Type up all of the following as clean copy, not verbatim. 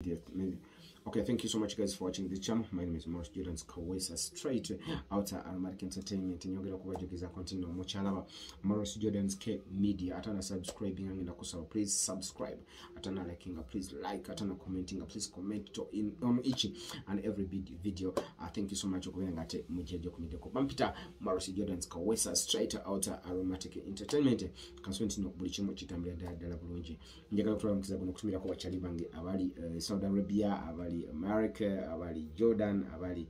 Okay, thank you so much guys for watching this channel. My name is Morris Jordan Kawesa, straight out Aromatic Entertainment. Nyongera kubajjukiza continue mukyalaba Morris Jordan's K Media. Atana subscribing ngenda kusaba please subscribe. Atana liking, please like. Atana commenting, please comment to in on each and every video. Thank you so much okubeera nga ate mujjajo ku mideko. Bampita Morris Jordan's Kawesa, straight out Aromatic Entertainment. Kanswe nti buli kimu kitambulira ddala ddala bulungi. Njagala kutwala omukisa guno okutumirako bakyali bange abali Saudi Arabia, abali America, abali Jordan, abali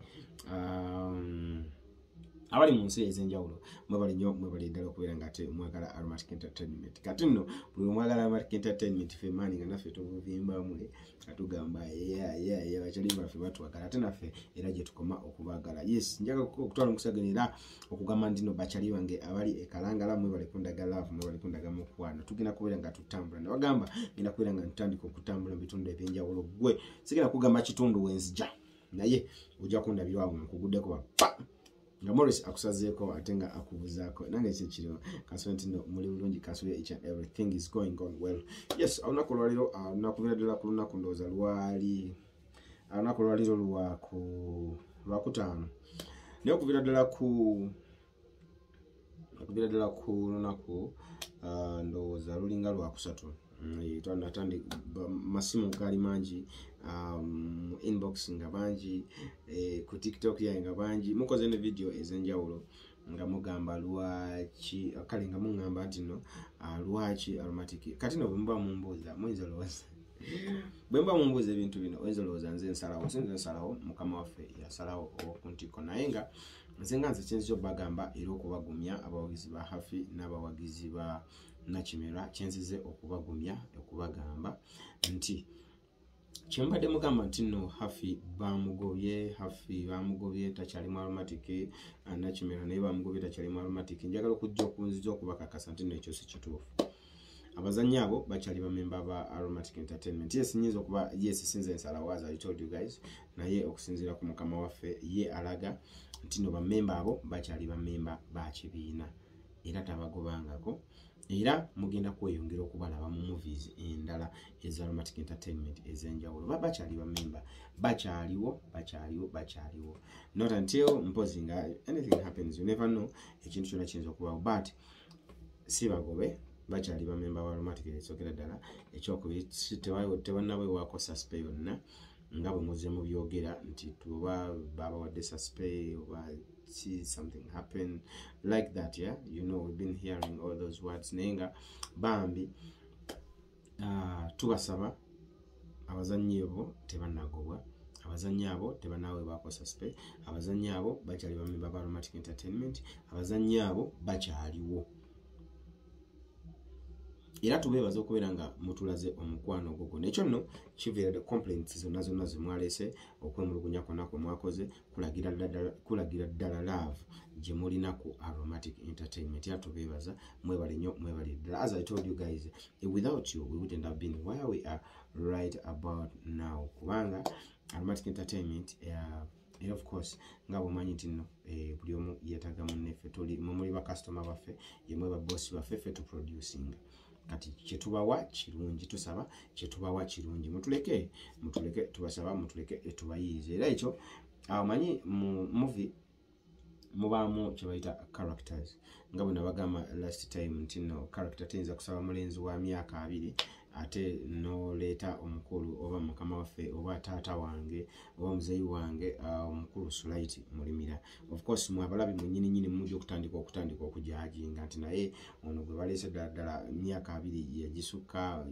mu nsi ez'enjawulo. Mwebale nnyo, mwebale ddala okubeera nga ate mwagala Aromatic Entertainment. Kati nno buli mwagala Aromatic Entertainment, ffe maani nga naffe tubuvimbamu atugamba yeah, bakyali baffe batwagala, ate naffe era gye tukoma okubaagala. Yes, njagala okutwala omukisa guno era okugamba nti no bakyali bange abali e Kalangala, mwebale kundaga love, mwebale kundaga mukwano. Tugenda kubeera nga tutambula, nabagamba ngenda kubeera nga ntandika okutambula mu bitundu ebyenjawulo. Gwe sigenda kugamba kitundu wenzija, naye ojja kundabirwawo nkuguddeko pa nga Morris akusazeeko ate nga akubuzaako. Nange kyekiro kansube nti no muli bulungi, kansube each and everything is going on well. Yes, olunaku olwaliro lunakubeera ddala ku lunaku, ndowooza lwali olunaku olwaliro lwaku lwakutaano, naye okuviira ddala ku lunaku ndowooza lulinga lwakusatu, natandika masimu gaali mangi, inbox nga bangi, ku TikTok yange nga bangi, mukoze ne video ez'enjawulo nga mugamba lwaki, kale nga muŋŋamba nti no lwaki Aromatic. Kati no bwe muba mumbuuza, muyinza olowooza bwe muba mumbuuza ebintu bino, oyinza olowooza nze nsalawo. Si nze nsalawo, mukama waffe yasalawo owokuntiko. Naye nga nze nga nze kyenzija obbagamba era okubagumya abawagizi ba Hafi n'abawagizi ba Nakimera, kyenzize okubagumya okubagamba nti kyembadde mugamba nti nno Hafi bamugobye, Hafi bamugobye, takyali mu Aromatic, Nakimera naye bamugobye, takyali mu Aromatic. Njagala okujja okunziza okubakakasa nti nno ekyo si kituufu. Abazannyi abo bakyali bamemba ba Aromatic Entertainment. Yes, nyinza okuba, yes, sinze nsalawo as I told you guys, naye okusinziira ku mukama waffe ye alaga nti no bamemba abo bakyali bamemba ba kibiina era tabagobangako, era mugenda kweyongera okubalaba mu movies endala eza Aromatic Entertainment ez'enjawulo. Ba bakyali bamemba, bakyaliwo, bakyaliwo, bakyaliwo, not until mpozi nga anything happens. You never know, ekintu kyonna kiyinza okubaawo, but si bagobe, bakyali bamemba ba Aromatic. Ekyokera ddala, ekyokubiri, tebannaweebwako suspe yonna nga bwe muzze mubyogera nti oba babawadde suspe oba see something happen like that. Yeah, we've been hearing all those words, naye nga bambi tubasaba, abazannyi abo tebannagobwa, abazannyi abo tebannaweebwako suspe, abazannyi abo bakyali bamemba ba Aromatic Entertainment, abazannyi abo bakyaliwo. Era tubeebaza okubeera nga mutulaze omukwano ogwo gwonna. Ekyo nno kiviira complaints zonna zonna zemwalese, okwemulugunya kwonna kwe mwakoze kulagira ddala love gye mulina ku Aromatic Entertainment. Era tubeebaza, mwebale nnyo, mwebale ddala. As I told you guys, without you we wouldn't have been where we are right about now, kubanga Aromatic Entertainment, era of course nga bwomanyi nti nno buli omu yeetaaga munneffe. Mwe muli bakasitoma baffe, yemwe babosi baffe, ffe tuproducinga. Kati kyetubawa kirungi, tusaba kyetubawa kirungi, mutuleke, mutuleke, tubasaba mutuleke tubayiize. Era ekyo omanyi mu movie mubaamu kyebayita characters, nga bwe nabagamba last time nti no character teyinza kusaba mulenzi wa myaka 20 ate noleeta omukulu oba mukama waffe oba taata wange oba muzeeyi wange omukulu Sulaiti Mulimira. Of course mwe abalabi mwenyini nyini mujja okutandika okujajinga nti naye ono gwe baleese ddala ddala myaka 20 yagisukka.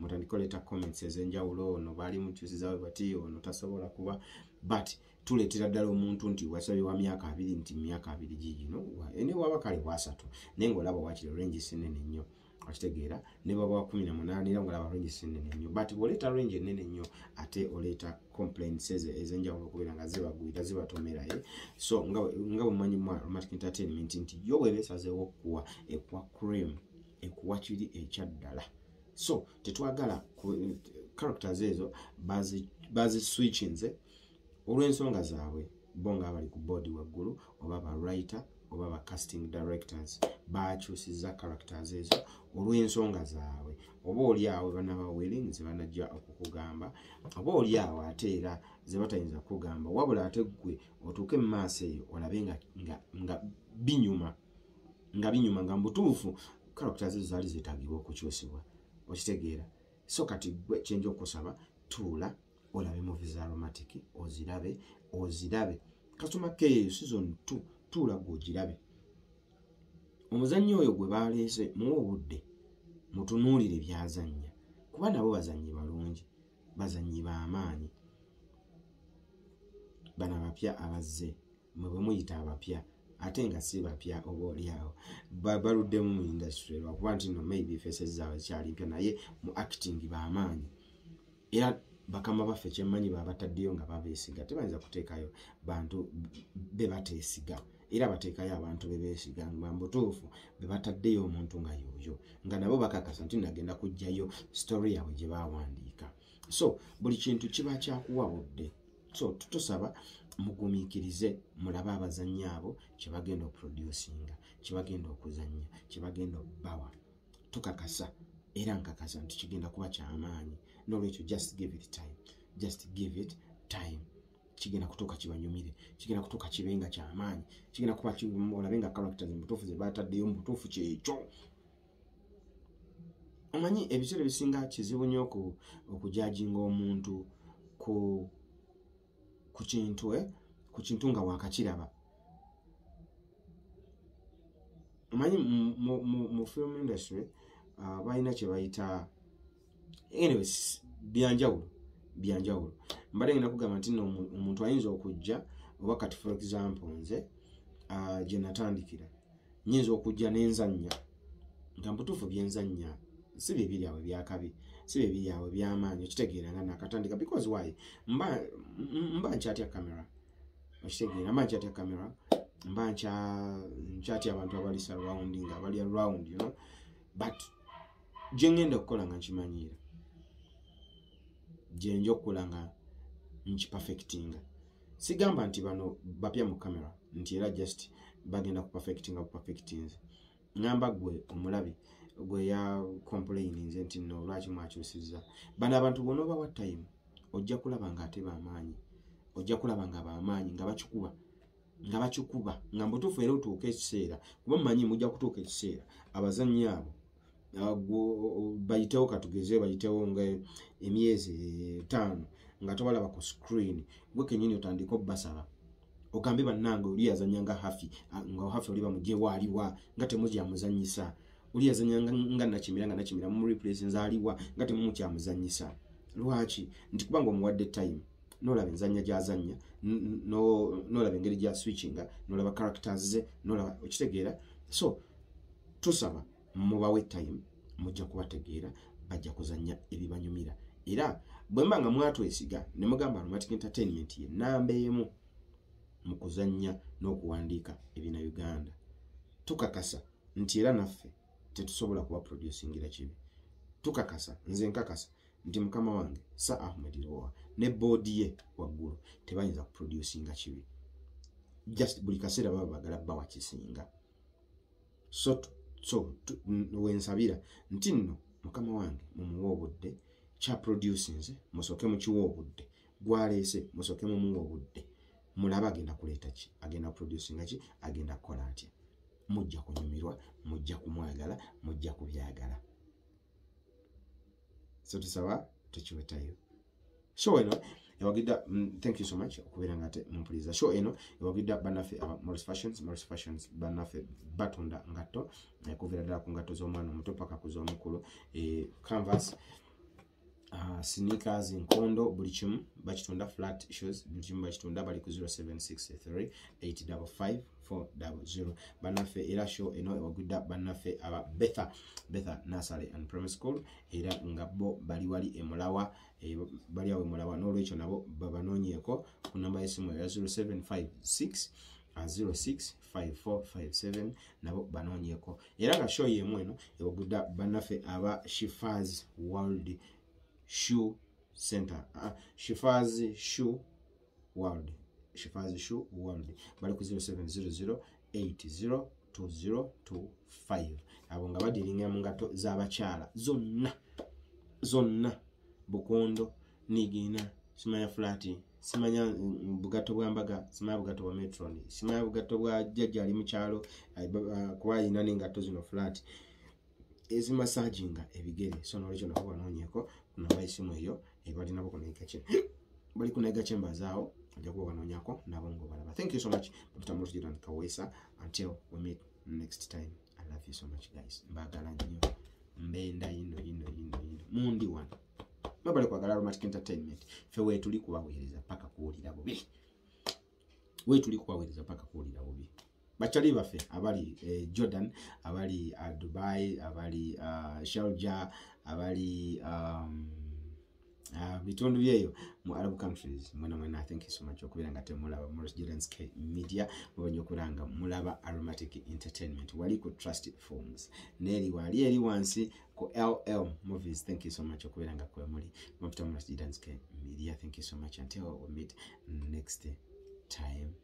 Mutandika oleeta comments ez'enjawulo, ono baali mukyusizawe bati, ono tasobola kuba, but tuleetera ddala omuntu nti wasabye wa myaka 20, nti myaka 20 gigino ene waba kale wasatu, naye ngaolaba wakiri range si nnene nnyo, okitegeera? Ne baba wa 18 era ngaolaba range si nnene nnyo, but bw'oleeta range ennene nnyo ate oleeta complaints ez'enjawulo okubeera nga zibagwira, zibatomera. So nga bwemumanyi mu Aromatic Entertainment nti yo bweba esazeewo okuwa, ekuwa cream, ekuwa kiri ekyaddala. So tetwagala characters ezo baziswitchinze olw'ensonga zaabwe bo nga abali ku board waggulu oba ba writer. oba ba casting directors bakyusiza characters ezo olw'ensonga zaabwe. Oba oli awo banaba willing ze banajja okukugamba, oba oli awo ate era ze batayinza kukugamba, wabula ate ggwe otuuke mu maaso eyo olabe nga binyuma, nga mbutuufu characters ezo zaali zeetaagibwa okukyusibwa. Okitegeera? So kati ggwe kyenja okusaba, tuula olabe movie za Aromatic, ozirabe Customer Care season 2, tuula gwe ogirabe. Omuzannyi oyo gwe baleese muwe obudde, mutunuulire by'azannya, kuba nabo bazannyi balungi, bazannyi b'amaanyi. Bano abapya abazze, mwe bwe muyita abapya ate nga si bapya, oba oli awo baluddemu mu industry lwakuba nti no maybe faces zaabwe zikyali mpya, naye mu acting b'amaanyi. Era bakama baffe kyemmanyi babataddeyo nga babeesiga, tebayinza kuteekayo bantu be bateesiga, era bateekayo abantu be beesiga nga mbutuufu be bataddeyo omuntu nga yoyo, nga nabo bakakasa nti nagenda kuggyayo story yaabwe gye baawandiika. So buli kintu kiba kyakuwa budde. So tutusaba mugumiikirize, mulabe abazannyi abo kye bagenda okuproducinga, kye bagenda okuzannya, kye bagenda obbawa. Tukakasa era nkakasa nti kigenda kuba kyamaanyi. N'olwekyo just give it time, just give it time. Kigenda kutuuka kibanyumire, kigenda kutuuka kibe nga kyamaanyi, kigenda kuba olabe nga characters mubutuufu ze bataddeyo mubutuufu kyekyo. Omanyi ebiseera ebisinga kizibu nnyo okujajinga omuntu ku kintu nga wakakiraba. Omanyi mu film industry balina kye bayita, anyways, byanjawulo. Mbadde ngenda kugamba nti nno omuntu ayinza okujja, oba kati for example nze gye natandikira nyinza okujja n'enzannya nga mbutuufu byenzannya si bye biri awo ebyakabi, si bye biri awo ebyamaanyi, okitegeera nga nakatandika. Because why? Mba nkyatya camera, okitegeera, mba nkyatya camera, mba nkyatya abantu abali surrounding, abali around, you know. But gye ngenda okukola nga nkimanyiira, gye nja okukola nga nkiperfectinga. Sigamba nti bano bapya mu camera nti era just bagenda kuperfectinga buperfectinze. Ngamba ggwe omulabi gwe ya complaininze nti nno lwaki mwakyusizza bano abantu, bw'onoobawa time ojja kulaba nga ate b'amaanyi, ojja kulaba nga b'amaanyi, nga bakikuba, nga mbutuufu. Era otuuka ekiseera, kuba mmanyi mujja kutuuka ekiseera abazannyi abo bayitewo, katugeze bayitewo nga emyezi 5 nga tobalaba ku screen, gwe kennyini otandika obbasaba ogambe bannange oli yazannya nga Hafi, nga Hafi oli bamuggyewo aliwa nga temukyamuzannyisa, oli yazannya nga Nakimira, nga Nakimira mumureplace nze aliwa nga temumukyamuzannyisa. Lwaki? Nti kubanga omuwadde time, n'olaba enzannya gy'azannya, n'olaba engeri gya switchinga, n'olaba characters ze, n'olaba, okitegeera. So tusaba mubawe time, mujja kubategeera, bajja kuzannya ebibanyumira. Era bwe mba nga mwatwesiga ne mugamba Aromatic Entertainment ye namba emu mu kuzannya n'okuwandiika ebina Uganda, tukakasa nti era naffe tetusobola kuba producingira kibi. Tukakasa, nze nkakasa nti mukama wange Sir Ahmed Lubowa ne boodi ye waggulu tebayinza kuproducinga kibi. Just buli kaseera baba bagala bawa kisinga. So wensabira nti nno mukama wange mumuwe obudde, kya producinze musooke mukiwe obudde, gwaleese musooke mumuwe obudde, mulabe agenda kuleeta ki, agenda kuproducinga ki, agenda kukola atya. Mujja kunyumirwa, mujja kumwagala, mujja kubyagala. So tusaba tukiwetayo. Show eno ewagidda, thank you so much okubeera nga ate mumpuliza. Show eno ewagidda bannaffe aba Morris Fashions. Morris Fashions bannaffe batunda ngatto, kuviira ddala ku ngatto z'omwana omuto paka ku z'omukulu, canvas, sneakers, nkondo, buli kimu bakitunda, flat shoes, buli kimu bakitunda. Bali ku 0763 855 400 bannaffe. Era show eno ewagidda bannaffe aba Betha Nursery and Primary School, era nga bo bali wali emulawa, bali awo emulawa. N'olwekyo nabo babanoonyeeko ku namba y'essimu ya 0756 065457, nabo banoonyeeko. Era nga show y'emu eno ewagidda bannaffe aba Shifaz World Shoe Center, Shifaz Shoe World, Shifaz Shoe World, bali ku 0700 80 2025. Abo nga badiringa mu ngatto z'abakyala zonna zonna, bukondo, nigina, simanya flat, simanya bugatto bwa mbaga, simanya bugatto bwa matron, simanya bugatto bwa jjajja ali mu kyalo, kuba ayina n'engatto zino flat ezimasajinga ebigere. So nolwekyo nabo banoonyeko ku namba y'essimu eyo, ebalinabo bali ku Naiga Chambers awo, ojja kuba banoonyako nabo ng'obalaba. Thank you so much. Dr. Morris Kaweesa, until we meet next time, I love you so much, guys. Mbagala nnyo, mbenda ino ino ino ino mundi wano. Mwebale kwagala Aromatic Entertainment. Ffe weetuli kubaweereza paka kuwulira bubi, weetuli kubaweereza paka kuwulira bubi. Bakyali baffe abali Jordan, abali Dubai, abali Sharjah, abali bitundu byeyo mu Arab countries, mwena mwena, thank you so much okubeera nga temulaba Morris Jordan's K Media. Mubanye okubeera nga mulaba Aromatic Entertainment wali ku Trust Films, neeri wali eri wansi ku LL Movies. Thank you so much okubeera nga kwe muli. Mupita Morris Jordan's K Media. Thank you so much. Until we meet next time.